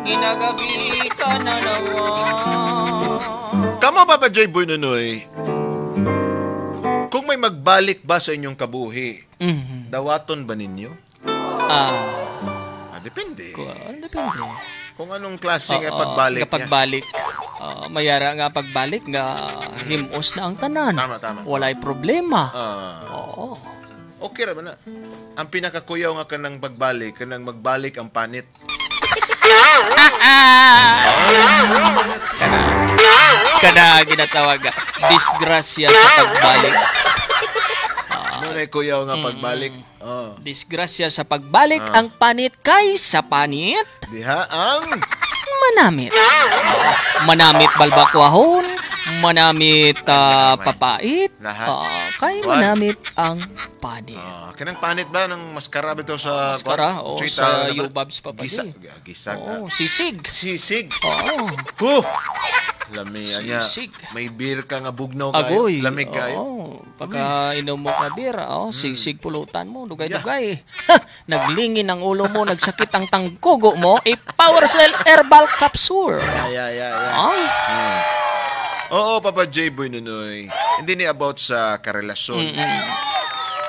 Ginagabi ka na naman. Kamo, Papa J. Boy Nunoy, kung may magbalik ba sa inyong kabuhi, dawaton ba ninyo? Ah, depende. Depende. Kung anong klase nga Oo, pagbalik nga niya. Pagbalik. Mayara nga pagbalik nga himos na ang tanan. Tama, tama. Walay problema. Ah, okay ra ba na? Ang pinakakuyaw nga kanang pagbalik, kanang magbalik ang panit. Kana kana ginatawag nga, disgrasya sa pagbalik. Ano na kuyaw nga pagbalik? Oh. Disgrasya sa pagbalik ang panit kay sa panit Diha ang manamit. Oo. Manamit balbakwahon, manamit papait, Lahat. Kay Kuwan. manamit ang panit. Ah, kanang panit ba ng maskara ba ito sa Maskara, oo, Chita, sa ano ba? Yubabs pa Gisa, di. gisa. Oo, sisig. Sisig. Oo. Huh! Lami niya. Sisig. May beer ka nga bugnaw kayo. Agoy. Lamig kayo. Oo. Pagka inom mo ka beer, oh, sisig pulutan mo, dugay-dugay. Naglingin ang ulo mo, nagsakit ang tangkugo mo, a Power Cell Herbal Capsule. Yeah. Ah, Oo, Papa J. Boy Nunoy. Hindi ni about sa karelasyon.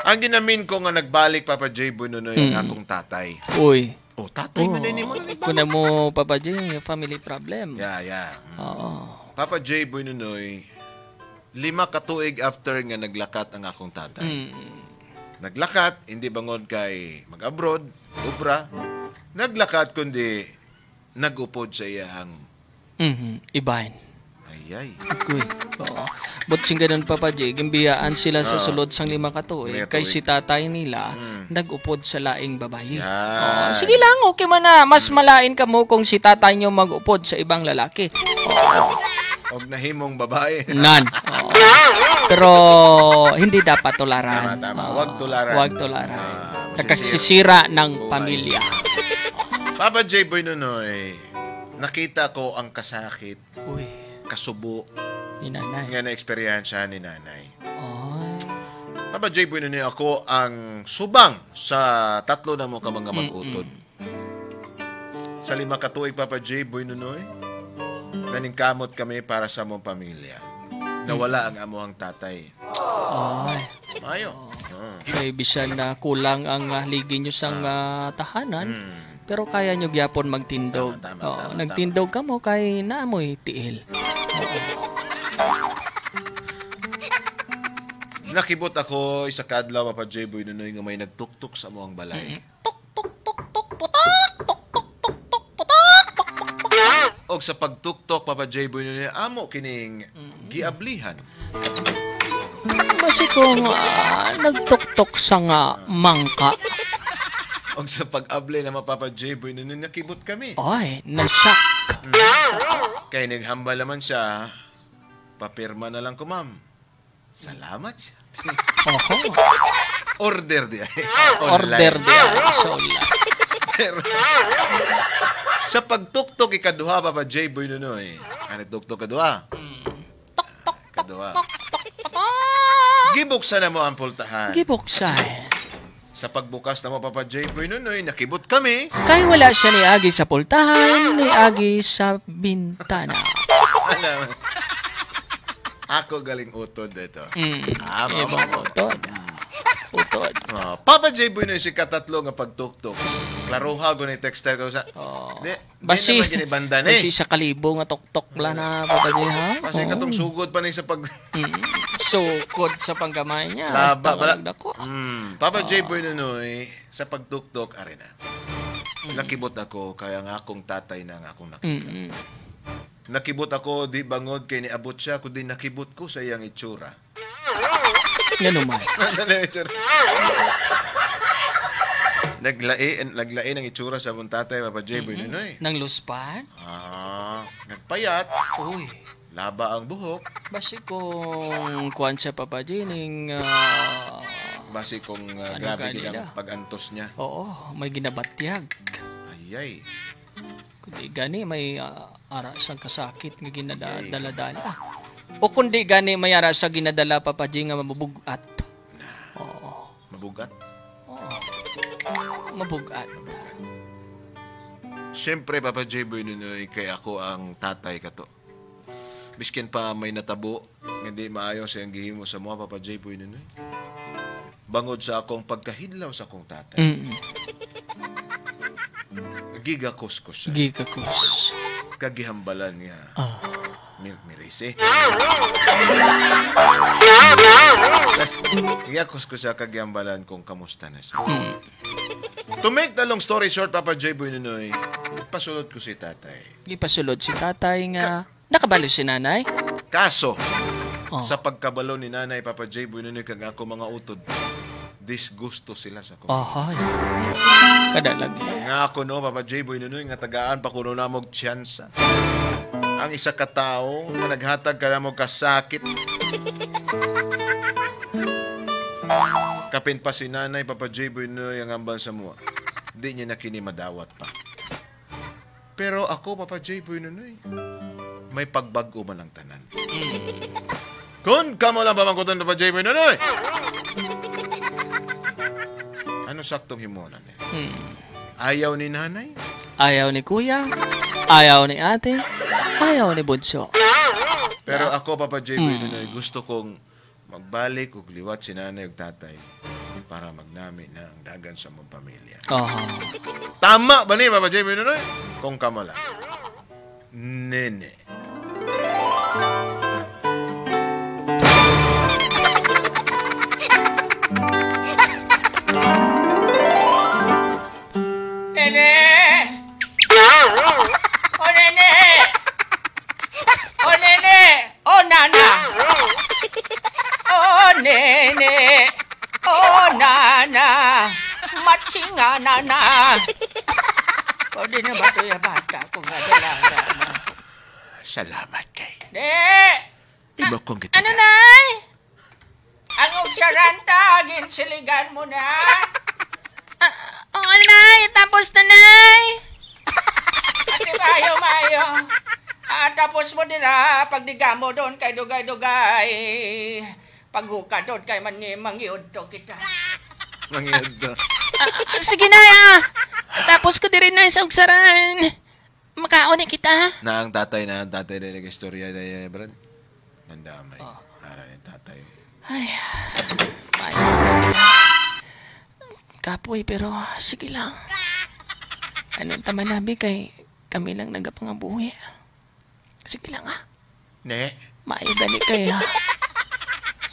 Ang ginamin ko nga nagbalik, Papa J. Boy Nunoy, ang akong tatay. Uy. Oh, tatay man ni mo. Kuna mo, Papa J, family problem. Yeah. Oo. Papa J. Boy Nunoy, 5 ka tuig after nga naglakat ang akong tatay. Naglakat, hindi bangod kay mag-abroad, obra. Naglakat kundi nagupod sa iyang Ibahin. Ay, ay. Agoy. Oo. But sing ganun, Papa J, gimbiyaan sila sa sulod sang 5 ka tuig 5 kay tuig. si tatay nila nagupod sa laing babae. Yan. Oo, sige lang, okay man na. Mas malain ka mo kung si tatay nyo magupod sa ibang lalaki. Oo. Og nahimong babae. Nan. Oo. Pero hindi dapat tularan. Tama, tama. Oo. Wag tularan. Wag tularan. Ah, Nakagsisira ng buhay. pamilya. Papa J. Boy Nunoy, nakita ko ang kasakit, Uy, kasubo, ni nanay. nga na-experience ni nanay. Ay. Papa J. Boy Nunoy, ako ang subang sa 3 na mo ka mga mag-utod. Sa 5 ka tuig, Papa J. Boy Nunoy, naningkamot kami para sa among pamilya. Nawala ang amuhang tatay. Ay. Mayo. Oh. Kay bisan na kulang ang haligi nyo sang tahanan, pero kaya nyo gyapon magtindog. Tama, tama, Oo, tama, nagtindog ka mo kay naamoy tiil. Nakibot ako isa kadlaw, Papa J. Boy Nunoy, nga may nagtuktok sa amuang balay. Tok tok tok tok putak tok tok tok tok putak tok tok tok. Og sa pagtuktok, Papa J. Boy Nunoy, amo kining giablihan. Basi kung nagtuktok sa nga mangka. Og sa pag-abli na Papa J. Boy Nunoy, nakibot kami. Ay, na-shock. Kay naghambal naman siya, papirma na lang ko, ma'am. Salamat siya. Oho. Order di ay. Order di ay. So, online. Pero, sa pagtuktok ikaduha, Papa J. Boy Nunoy. Ano tuktok kaduha? Tok tok Kaduha. tok tok putak. Gibuksan na mo ang pultahan. Gibuksan. Sa pagbukas na mo, Papa J. Boy Nunoy, nakibot kami. Kay wala siya ni Agi sa pultahan, ni Agi sa bintana. Alam. Ako galing utod ito. Ah, Ibang utod. Utod. Oh, Papa J. Boy Nunoy, si katatlo nga pagtuktok. Klaruha ko ni texter ko sa... Oh. Di, Basi, di naman ginibanda ni. basi sa kalibo nga tuktok la na, Papa J, ha? Kasi Oo. katong sugod pa ni sa pag... Sukod sa panggamay niya. Laba, Basta bala. nagdako. Papa J. Boy Nunoy, sa pagtuktok, arena. Nakibot ako, kaya nga akong tatay na nga akong nakita. Nakibot ako, di bangod kay niabot siya, kundi nakibot ko sa iyang itsura. Ganun man. Ano yung itsura? Naglae ng itsura sa akong tatay, Papa J. Boy Nunoy. Nang luspan? Ah, nagpayat, Uy. laba ang buhok. Basi kung kuan siya, Papa J, ning... Basi kung Ano grabe gani gid ang na? pag-antos niya. Oo, may ginabatyag. Ay, ay. Kundi gani may ara sang kasakit nga ginadala-dala. O kundi gani may ara sa ginadala, Papa J, nga mabubugat. Oo. Mabugat. Oo. Mabugat. Siyempre, Papa J. Boy Nunoy, kay ako ang tatay kato. Biskin pa may natabo, hindi maayo sa iyang gihimo sa mga, Papa J. Boy Nunoy. Bangod sa akong pagkahidlaw sa akong tatay. Gigakos ko siya. Gigakos. Kagihambalan niya. Milk mirisi. Gigakos ko siya kagihambalan kung kamusta na siya. To make the long story short, Papa J. Boy Nunoy, pasulod ko si tatay. Gipasulod si tatay nga. Nakabalo si nanay? Kaso, sa pagkabalo ni nanay, Papa J. Boy Nunoy, kag ako mga utod, disgusto sila sa ko. Ahay. Kadalag. Nga ako no, Papa J. Boy Nunoy, nga tagaan pa kuno na mog tsansa. Ang isa ka tawo nga naghatag ka na mo kasakit. Kapin pa si nanay, Papa J. Boy Nunoy, ang ambal sa mua. Di niya na kini madawat pa. Pero ako, Papa J. Boy Nunoy, may pagbag-o man ang tanan. Kung kamo lang pamangkutan, Papa J. Boy Nunoy! Ano saktong himunan eh? Ayaw ni nanay? Ayaw ni kuya, ayaw ni ate, ayaw ni bunso. Pero ako, Papa J. Boy Nunoy, gusto kong magbalik og liwat si nanay ug tatay para magnami na ang dagan sa mong pamilya. Tama ba ni, Papa J. Boy Nunoy? Kung kamo lang. Nene. Nene! O nene! O nene! O nana! O nene! O nana! Matsinga nana! O di na ba ito yung bata kung nga dalaga na? Salamat kay. Ne! Imo kong kita. Ano nay? Ang ugsaranta, ginsiligan mo na. Oo, nay. Tapos na, nay. Ate, mayo, mayo. Tapos mo din, ha. Pagdiga mo doon kay dugay-dugay. Paghuka doon kay mangiud to kita. Mangiud to. Sige, nay, ah. Tapos ko din rin, nay, sa ugsaran. Makaon na kita. Na ang tatay na nag-istorya na yan, Brad. Nandamay. Ara ni tatay. Ay, ay. Kapoy, pero sige lang. Anong tama nabi kay kami lang nagapangabuhi. Sige lang, ha. Ne? Maayo gani kay, ha.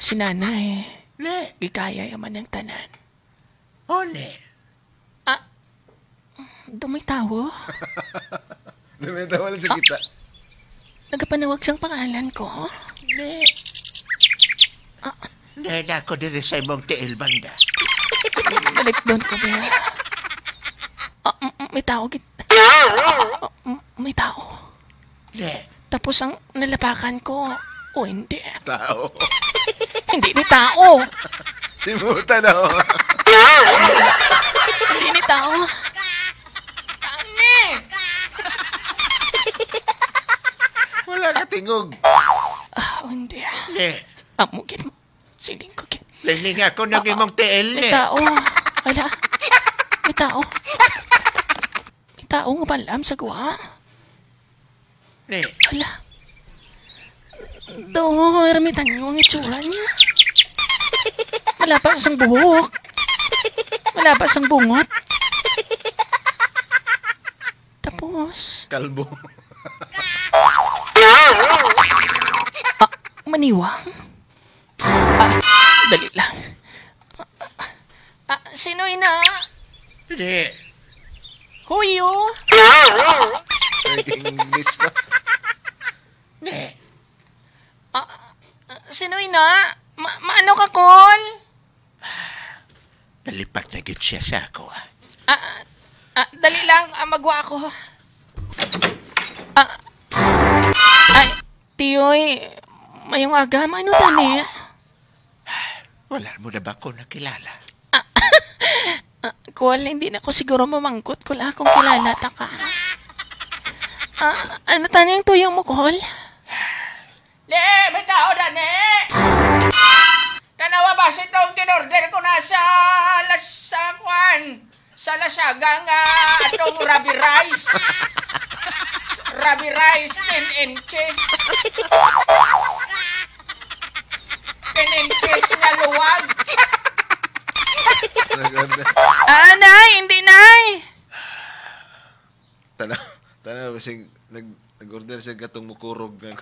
Si nanay, Ne? gikaya yaman ang tanan. O ne? Dumay tawo. Dumay tawo lang sa kita. Nagapanawag siyang pangalan ko. Ne? Ne, na ako diri sa imong tiil banda. Balik doon ko, Bea. May tao. May tao. Ne? Tapos ang nalapakan ko, o hindi. Tao. Hindi ni tao. Simutan na. Hindi ni tao. Tani! Wala ka tingog. Hindi. Ne? Amugin mo. Siling ko. Liling ako ng imong tiil, May ne. tao. Wala. May tao. May tao nga palam sa guwa. Ne? Wala. Do, ermitan mo ang itsura niya. Malapas ang buhok. Malapas ang bungot. Tapos, Kalbo. Maniwang. Dali lang. Sino ina? Ne? Huyo. English pa. Ne? Sino ina? Maano ka, Kol? Nalipat na gid siya sa ako, ah. Dali lang, magwa ako. Ay, tiyoy, mayong aga, maano tani? Wala mo na ba ako nakilala? Kol, hindi na ko siguro mamangkot kung akong kilala ta ka. Ano tani ang tuyong mo, Kol? Le, may tao na, ne! Tanawa ba si itong kinorder ko na sa las sa kwan? Sa Lasaga nga atong Rabi Rice. Rabi Rice 10 inches. 10 inches nga luwag. Nay, hindi nay. Tanaw basig nag-order siya gatong mukurog nga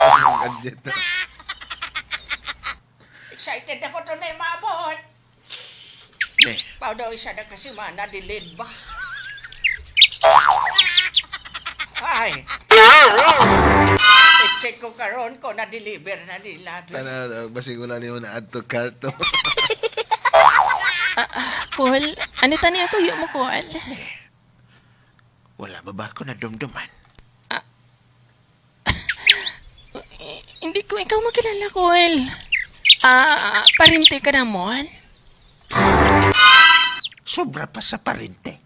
gadget. Excited ako to na maabot. Pao daw isa na kasi mana dilid ba? Ay. I-check ko karon ko na-deliver na nila. Tanaw, basig wala niyo na add to cart. Cole, ano tani ang tuyo mo, Cole? Wala ba ba ako nadumduman? Hindi ko ikaw makilala, Cole. Parinte ka namon? Sobra pa sa parinte.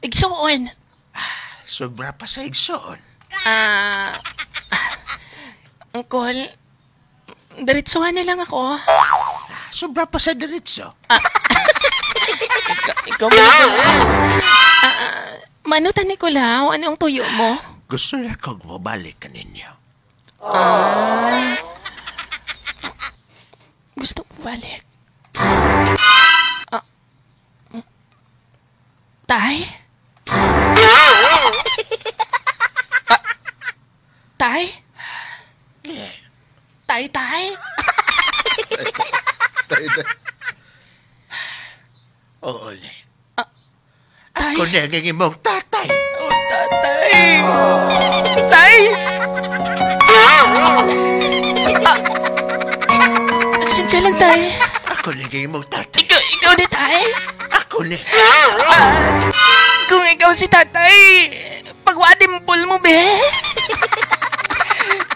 Igsuon. Sobra pa sa igsoon. Uncle, diretsuhan na lang ako. Sobra pa sa diretso. Ikaw man. Mano ta Nicolao, ano ang tuyo mo? Gusto na kong mabalik ka ninyo. Gusto mo balik? Tay? Tay? Tay, tay? Tay, tay. Oo, le. Tay? Ako na ang imong tatay. Oh, tatay! Tay! Sinsya lang, tay. Ako na ang imong tatay. Ikaw ni tay? Ako na. Kung ikaw si tatay, pagwa dimple mo, be.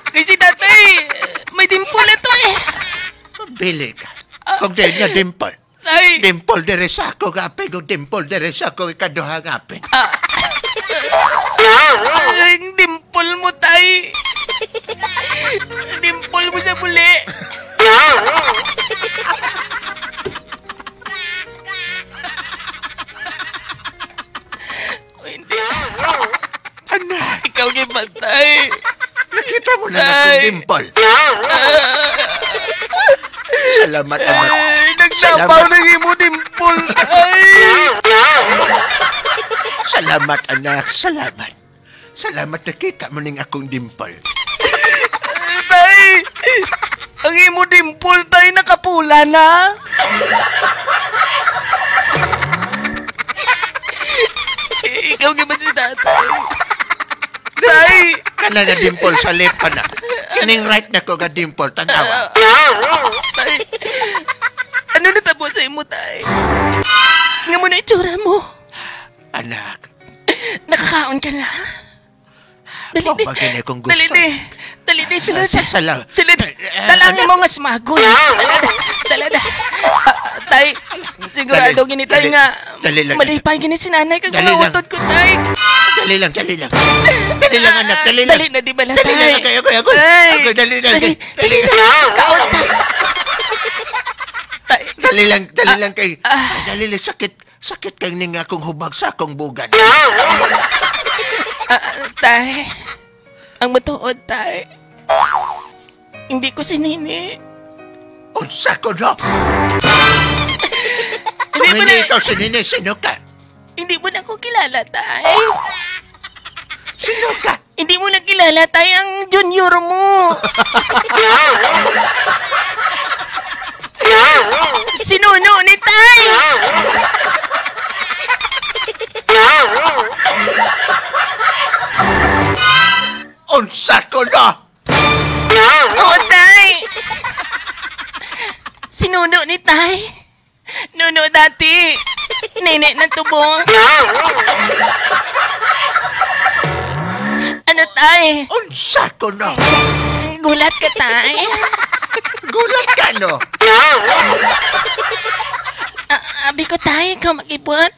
Kasi tatay, may dimple ito eh. Bili ka. Kung di niya dimple. Tay! Dimple dere sa ako gapin. Kung dimple dere sa ako ikaduha gapin. Ang dimple mo, tay. Dimple mo sa buli. Oh, hindi. Anak, Ikaw kay patay. nakita mo na akong dimple. Salamat, anak. Ay, nagsapaw na imo dimple, tay. Salamat, anak. Salamat. Salamat nakita mo ning akong dimple. Tay! Ang imo dimple, tay, nakapula na. Ikaw ba si tatay? Tay! Kana nga dimple sa left pa na. Kining right na ko nga dimple, tanawa. Tay! Ano natabo sa imo, tay? Nga mo na itsura mo. Anak, Nakakaon ka na. Dali, Mao ba gini kung gusto? Dali, di. Dali, di. Sulod. Sala. Sulod. Talang mo nga smagoy. Dala, da. Dala, da. Tay, sigurado Dali, gini tay dali. nga. Dali lang. Malipay gini si nanay kag Dali lang. mga utot ko, tay. Dali lang, dali lang. Dali lang, anak, dali lang. Dali na, di bala, Dali tay? lang, ako, ako, ako. Tay. Ako, dali lang. Dali, Dali dali na. Kaon ta. Tay. Dali lang kay. Dali lang, sakit. Sakit kay ning akong hubag sa akong bugan. Tay. Ang matuod, tay. Hindi ko si Nini. Unsa ko no? Hindi mo hindi na, ikaw si Nini, sino ka? hindi mo na ako kilala, tay. Sino ka? Hindi mo na kilala, tay, ang junior mo. Si Nuno ni tay. Unsa ko no? Oo, tay. Si Nuno ni tay. Nuno dati. Nene ng tubong. Ano, tay? Unsa ko no? Gulat ka, tay. Gulat ka no? Abi ko, tay, ikaw makibot.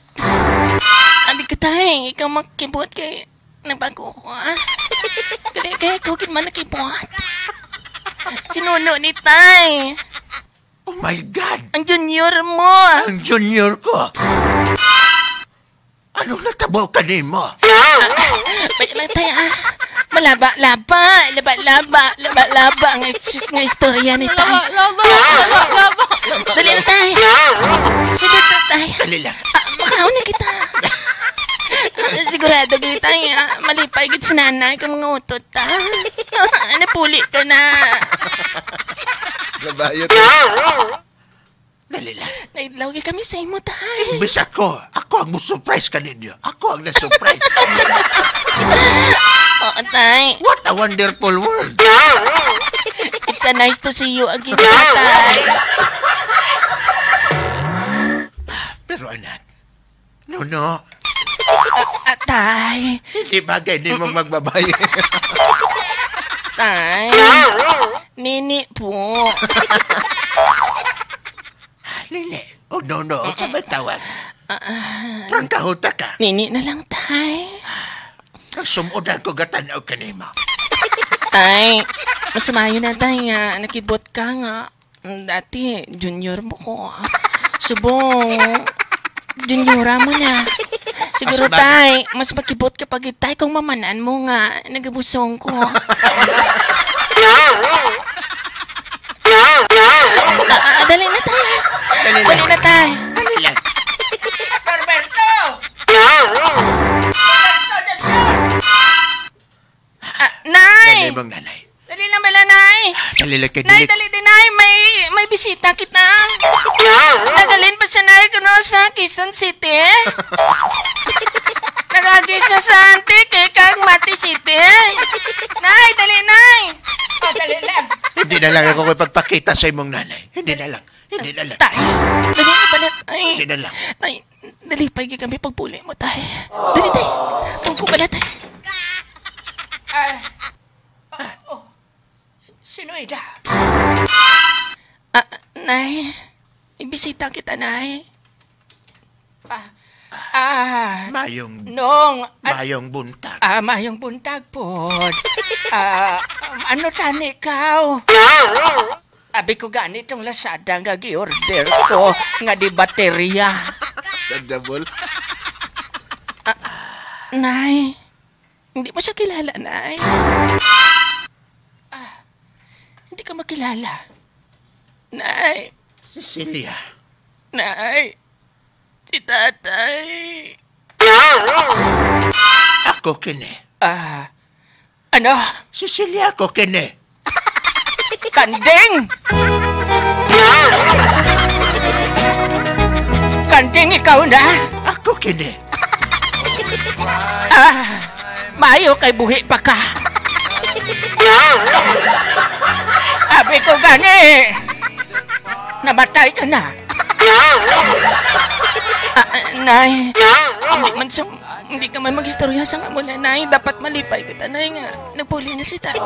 Abi ko, tay, ikaw makibot kay nabago ko, ah. Kaya kaya ikaw gid man nakibot. Si Nuno ni tay. Oh my God! Ang junior mo. Ang junior ko. Anong natabo kanimo? Wait lang tayo ah. Malaba-laba, laba-laba, laba-laba ang nga istorya ni tay. Laba, laba, laba. Dali na tay. Sige na tay. Dali lang. Ah, makaon na kita. Sigurado gid tay, malipay gid si nanay kang mga utot ta. Napuli ka na. Gabayot. Dali lang. Naidlaw gid kami sa imo tay. Imbes ako ang mo-surprise kaninyo. Ako ang na-surprise. Oo tay. What a wonderful world. It's a nice to see you again tay. Pero anak, no, Tay. hindi bagay ni mong magbabae. Tay. Nini po. Lili. Oh, no. Sa may tawag. Prangkahuta ka. Nini na lang tay. Ang sumudan ko gatanaw kanimo. Tay, mas mayo na tay nga. Nakibot ka nga. Dati, junior mo ko. Subong, juniora mo na. Siguro tay, mas makibot ka pag tay kung mamanaan mo nga. Nagabusong ko. Dali na tay. Dali na tay. Dali lang. Norberto! Nay! Nanay mong nanay. Dali lang bala, Nay! Dali lang kay Nay, dali din, Nay! May bisita kita. Nagalin pa sa Nay kuno sa Quezon City. Nagagi siya sa Antique, kag Mati City. Nay, dali, Nay! Oh, dali lang. Hindi na lang ako pagpakita sa imong nanay. Hindi na lang. Hindi na lang. Tay, dali na pala. Ay, Hindi na lang. Tay, dali pa kami pagpuli mo, tay. Dali, tay. Tungko pala, tay. Ay. Oh, oh. Sino ida? Nay, ibisita kita, Nay. Mayong, Nong, mayong buntag. Mayong buntag po. Ano tani ikaw? Abi ko ganitong Lazada nga gi-order ko nga di baterya. Double. Nay, hindi mo siya kilala, Nay. Hindi ka makilala. Nay, Cecilia. Nay, si Tatay. Ako kini. Ano? Cecilia, ako kini. Kanding! Kanding, ikaw na? Ako kini. Maayo kay buhi pa ka. Abi ko gani. Namatay ka na. Nay, hindi ka man mag-istorya sa nga mo na, Nay. Dapat malipay kita, Nay, nga. Nagpuli na si Tatay.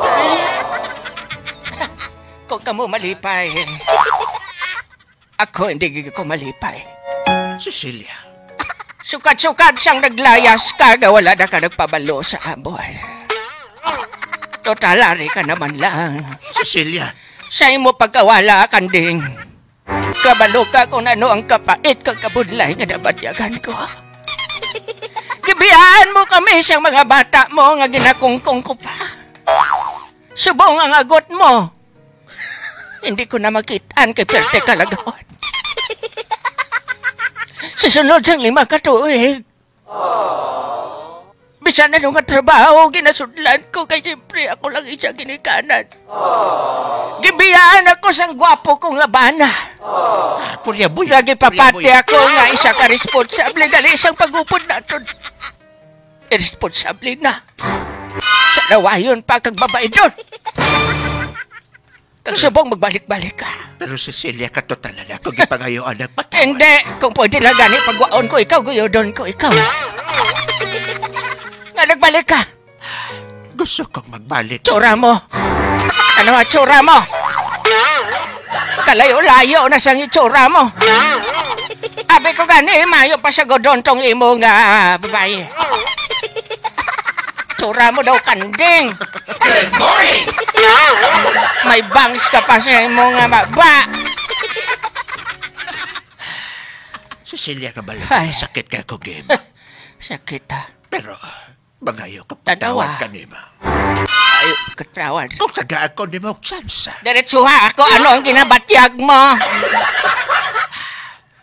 Kung ka mo malipay, ako hindi ko malipay. Cecilia. Sukad-sukad siyang naglayas ka, nga wala na ka nagpabalo sa amon. Total, ari ka naman lang. Cecilia. Sa imo pagkawala, kanding. Kabalo ka kung ano ang kapait kang kabudlay nga nabatyagan ko. Gibiyaan mo kami sa mga bata mo nga ginakungkong ko pa. Subong ang agot mo. Hindi ko na makitaan kay Perte Kalagawon. Sa sunod sang 5 ka tuig, bisan ano nga trabaho, ginasudlan ko kay siyempre ako lang isa ginikanan. Gibiyaan ako sang gwapo kong labana. Purya-buya. Lagi papati ako nga isa ka responsable. Gali isang pagupod na ito. Irresponsable na. Sa nawayon pa kag babae doon. Kag subong magbalik-balik ka. Pero Cecilia, katotalan ako gipangayoan ng patawad. Hindi. Kung pwede lang gani, pagwaon ko ikaw, guyodon ko ikaw. Nga nagbalik ka. Gusto kong magbalik. Tsura mo. Ano ang tsura mo? Kalayo-layo na siyang itsura mo. Abi ko gani, mayo pa sa godon tong imo nga babae. Tsura mo daw kanding. Good morning! May bangs ka pa sa imo nga baba. Cecilia kabalo. Ay. Sakit kay ko game. Sakit ha. Pero, bangayo ka Tanawa. patawad ka nima. Ay, katawad. Kung tagaan ko nimo og chance. Diretsuha ako, ano ang ginabatyag mo?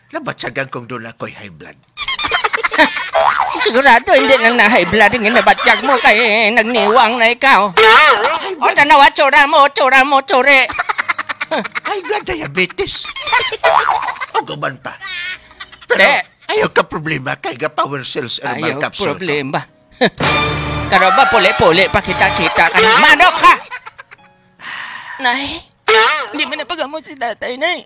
Nabatsagan kong doon ako'y high blood. Sigurado, hindi lang na high blood ang ginabatyag mo kay nagniwang na ikaw. O, tanawa, tsura mo, tsure. High blood diabetes. O guman pa. Pero, Te. ayaw ka problema kay ga power cells herbal Ayaw capsule. problema. Karo ba, puli-puli pa kita-kita ka na. Manok ka! Nay, hindi mo napagamot si tatay, Nay.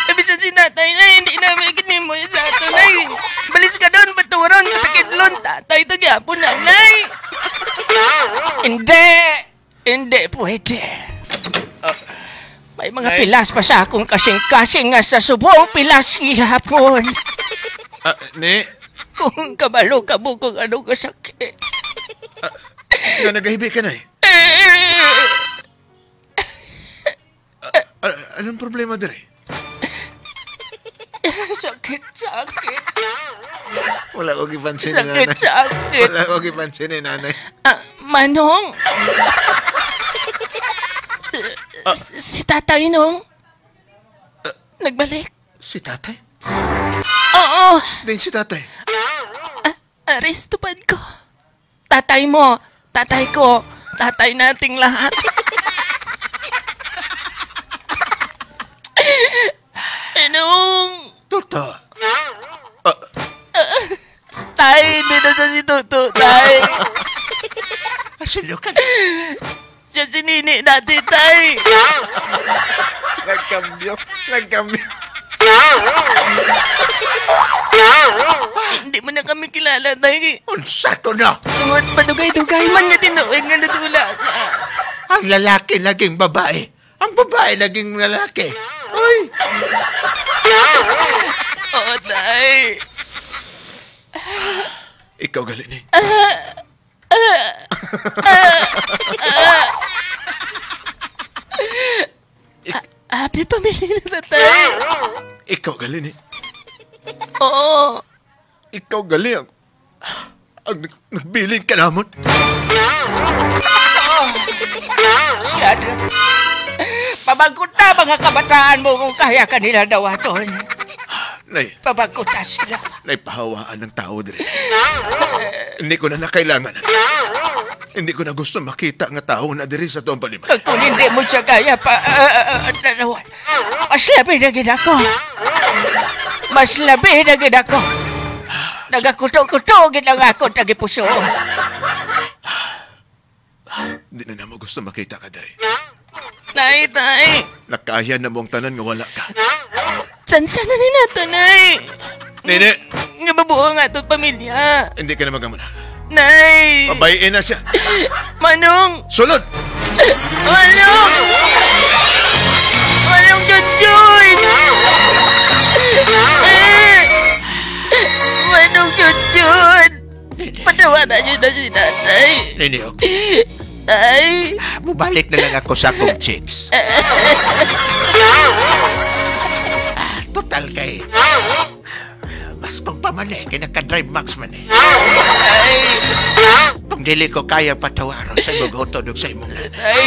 Ibisan si tatay, Nay, hindi namin kinimo yung sa ato, Nay. Balis ka doon, paturon, patakidlon, tatay, tagyapon na, Nay. Hindi! Hindi pwede. May mga Nay. pilas pa sa akong kasing-kasing nga sa subong pilas gihapon. Ni, Kung kabalo ka mo kung ano kasakit. nga nagahibi ka na eh. Anong problema dire? Sakit, sakit. Wala ko gipansin ni Sakit, nanay. sakit. Wala ko gipansin ni nanay. Manong. Si tatay, nong. Nagbalik. Si tatay? Oo. Din si tatay. Arestupad ko. Tatay mo, tatay ko, tatay nating lahat. Anong? Toto. Tay, hindi na sa si Toto, tay. Asino ka? Siya si Nini dati, tay. Nagkambyo. Nagkambyo. Hindi mo na kami kilala, tay. Unsa to na? Tungod padugay-dugay man nga tinuig nga natula ka. Ang lalaki naging babae. Ang babae naging lalaki. Uy! Oo, tay. Ikaw gali ni. Happy pamilya na, tay. Ikaw gali ni. Oo. Ikaw gali ang nagbilin ka namon. Siya na. Pabagkot na mga kabataan mo kung kaya kanila dawaton. Nay, Pabagkot na sila. nay pahawaan ng tao dire. Hindi ko na nakailangan. Hindi ko na gusto makita nga tao na diri sa tuong paliban. Kung hindi mo siya kaya pa... dalawan. Mas labi na gid ako. Mas labi na gid ako. Nagakuto-kuto gid lang ako tagipuso. Hindi na namo gusto makita ka diri. Nay, tay. Nakaya na mong tanan nga wala ka. Sansa na ni nato, nay. Nene, Nga mabuo nga itong pamilya. hindi ka na magamuna. Nay! Pabayin na siya. Manong! Sulod! Manong! Manong Junjun! Manong Junjun! Patawaran niyo na si tatay. Nini, okay. Tay! Mubalik na lang ako sa akong chicks. Total kay... Mas kung pamali, kay nagka-drive max man eh. Tay! Kung dili ko kaya patawaron sa imong hotdog sa imong nanay. Tay!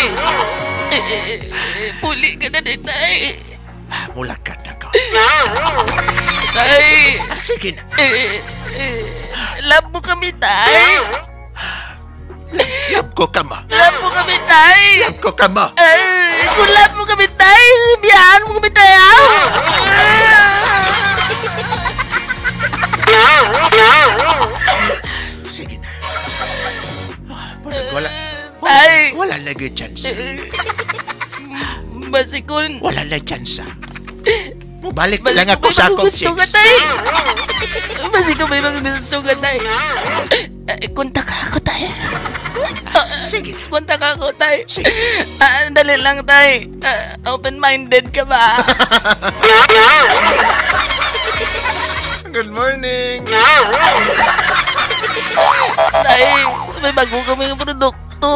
Puli ka na din, tay! Mulakat na ko. Tay! Sige na. Love mo kami, tay! Love ko ka mo. Love mo kami, tay! Love ko ka mo. Ay, kung love mo kami, tay! Biyahan mo kami, tay! Sige na. Wala, Tay! wala lagi chance. Basikon. Wala na chance. Mubalik na lang ako sa akong gusto ka, chicks. tay! Basiko may magugusto ka, tay! Kontak ako, tay. Sige. Kontak ako, tay. Sige. Dali lang, tay. Open-minded ka ba? Good morning! Tay, may bago kami produkto.